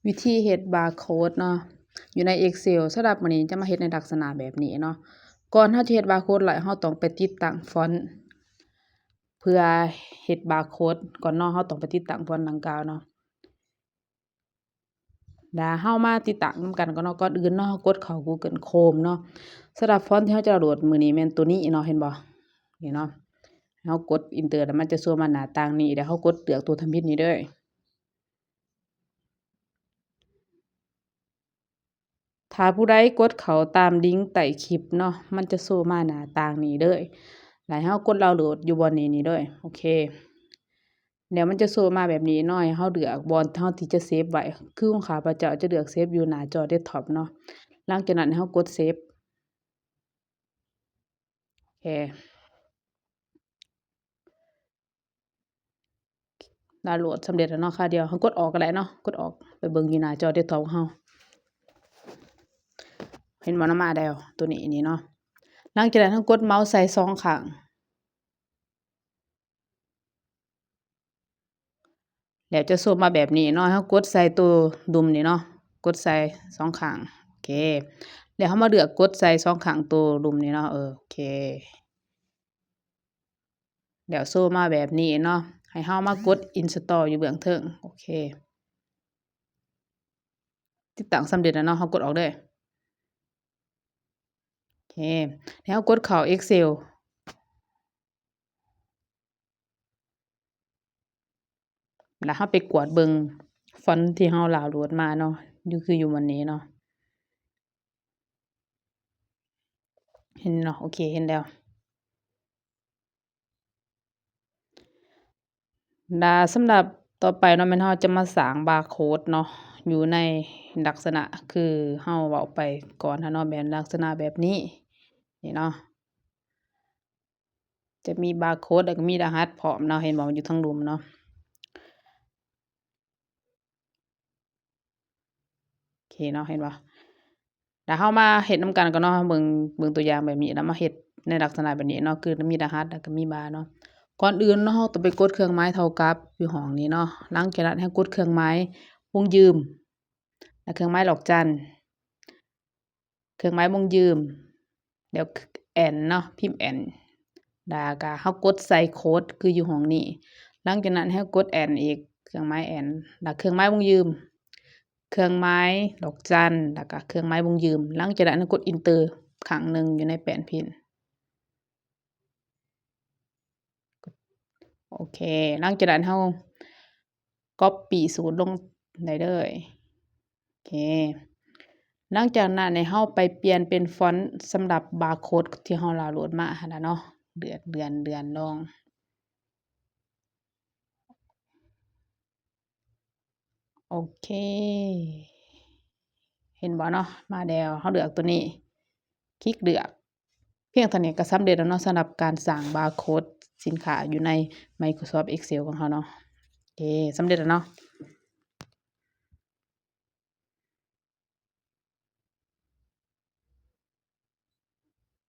ວິທີເຮັດບາໂຄດເນາະ ຢູ່ໃນ Excel ສຳລັບມື້ນີ້ຈະມາເຮັດໃນລັກສະນະແບບນີ້ເນາະ. ກ່ອນເຮົາຈະເຮັດບາໂຄດໄດ້ ເຮົາຕ້ອງໄປຕິດຕັ້ງຟອນ ເພື່ອເຮັດບາໂຄດກ່ອນເນາະ. ເຮົາຕ້ອງໄປຕິດຕັ້ງຟອນດັ່ງກ່າວເນາະ. ດາເຮົາມາຕິດຕັ້ງນຳກັນກ່ອນເນາະ. ກ່ອນອື່ນເນາະ ເຮົາກົດເຂົ້າ Google Chrome ເນາະ. ສຳລັບຟອນທີ່ເຮົາຈະດາວໂຫຼດມື້ນີ້ແມ່ນໂຕນີ້ເນາະ ເຫັນບໍ່? ນີ້ເນາະ. ເຮົາກົດ Enter ແລ້ວມັນຈະໂຊມາໜ້າຕ່າງນີ້ ແລ້ວເຮົາກົດເລືອກໂຕທຳອິດນີ້ເດີ້. ຖ້າຜູ້ໃດກົດເຂົ້າຕາມລິງໃຕ້ຄລິບເນາະ ມັນຈະໂຊມາໜ້າຕ່າງນີ້ເດີ້. ແລ້ວເຮົາກົດດາວໂຫຼດຢູ່ບ່ອນນີ້ນີ້ເດີ້. ໂອເຄ ແລ້ວມັນຈະໂຊມາແບບນີ້ເນາະ ໃຫ້ເຮົາເລືອກບ່ອນເຮົາທີ່ຈະເຊບໄວ້. ຄືຂອງຂ້າພະເຈົ້າຈະເລືອກເຊບຢູ່ໜ້າຈໍເດັສທັອບເນາະ. ຫຼັງຈາກນັ້ນໃຫ້ເຮົາກົດເຊບ. ໂອເຄ ດາວໂຫຼດສຳເລັດແລ້ວເນາະ. ຄາວດຽວເຮົາກົດອອກກໍໄດ້ເນາະ ກົດອອກ ໄປເບິ່ງຢູ່ໜ້າຈໍເດັສທັອບຂອງເຮົາ. ເຫັນບໍ່ເນາະ ມາແລ້ວໂຕນີ້ນີ້ເນາະ. ຫຼັງຈາກນັ້ນເຮົາກົດເມົາສ໌ໃສ່ສອງຂ້າງ ແລ້ວຈະໂຊມາແບບນີ້ເນາະ. ເຮົາກົດໃສ່ໂຕດຸ່ມນີ້ເນາະ ກົດໃສ່ສອງຂ້າງ. ໂອເຄ ແລ້ວເຮົາມາເລືອກກົດໃສ່ສອງຂ້າງໂຕດຸ່ມນີ້ເນາະ. ເອີ ໂອເຄ ແລ້ວໂຊມາແບບນີ້ເນາະ ໃຫ້ເຮົາມາກົດ Install ຢູ່ເບື້ອງເທິງ. ໂອເຄ ຕິດຕັ້ງສຳເລັດແລ້ວເນາະ ເຮົາກົດອອກເດີ້. ໂອເຄ ແລ້ວເຮົາກົດເຂົ້າ Excel ແລ້ວເຮົາໄປກວດເບິ່ງຟອນທີ່ເຮົາດາວໂຫຼດມາເນາະ ຢູ່ ຄືຢູ່ໝ່ອງນີ້ເນາະ. ເຫັນເນາະ ໂອເຄ ເຫັນແລ້ວ. ລະສຳລັບຕໍ່ໄປເນາະ ແມ່ນເຮົາຈະມາສ້າງບາໂຄດເນາະ ຢູ່ໃນລັກສະນະຄືເຮົາເວົ້າໄປກ່ອນຫັ້ນເນາະ ແມ່ນລັກສະນະແບບນີ້ ນີ້ເນາະ. ຈະມີບາໂຄດ ແລ້ວກໍມີລະຫັດພ້ອມເນາະ ເຫັນບໍ່ ມັນຢູ່ທາງລຸ່ມເນາະ. ໂອເຄເນາະ ເຫັນບໍ່? ແລ້ວເຮົາມາເຮັດນຳກັນກ່ອນເນາະ ເບິ່ງ ເບິ່ງຕົວຢ່າງແບບນີ້ ແລ້ວມາເຮັດໃນລັກສະນະແບບນີ້ເນາະ ຄືມີລະຫັດ ແລ້ວກໍມີບາເນາະ. ກ່ອນອື່ນເນາະ ເຮົາຕ້ອງໄປກົດເຄື່ອງໝາຍເທົ່າກັບຢູ່ຫ້ອງນີ້ເນາະ. ຫຼັງຈາກນັ້ນໃຫ້ກົດເຄື່ອງໝາຍວົງຢືມ ແລ້ວເຄື່ອງໝາຍດອກຈັນ ເຄື່ອງໝາຍວົງຢືມ ແລ້ວແອນເນາະ ພິມແອນ ແລ້ວກະເຮົາກົດໃສ່ໂຄດ ຄືຢູ່ຫ້ອງນີ້. ຫຼັງຈາກນັ້ນໃຫ້ເຮົາກົດແອນອີກ ເຄື່ອງໝາຍແອນ ແລ້ວເຄື່ອງໝາຍວົງຢືມ ເຄື່ອງໝາຍດອກຈັນ ແລ້ວກະເຄື່ອງໝາຍວົງຢືມ. ຫຼັງຈາກນັ້ນໃຫ້ກົດ Enter ຄັ້ງໜຶ່ງຢູ່ໃນແປ້ນພິມ. ໂອເຄ ຫຼັງຈາກນັ້ນເຮົາກັອບປີ້ສູດລົງໄດ້ເລີຍ. ໂອເຄ ຫຼັງຈາກນັ້ນໃຫ້ເຮົາໄປປ່ຽນເປັນຟອນສຳລັບບາໂຄດທີ່ເຮົາດາວໂຫຼດມາຫັ້ນນະເນາະ ເດືອນ ເດືອນ ເດືອນ ລອງ. ໂອເຄ ເຫັນບໍ່ເນາະ ມາແລ້ວ ເຮົາເລືອກຕົວນີ້ ຄລິກເລືອກ. ພຽງເທົ່ານີ້ກໍສຳເລັດແລ້ວເນາະ ສຳລັບການສ້າງບາໂຄດສິນຄ້າຢູ່ໃນ Microsoft Excel ຂອງເຮົາເນາະ. ໂອເຄ ສຳເລັດແລ້ວເນາະ.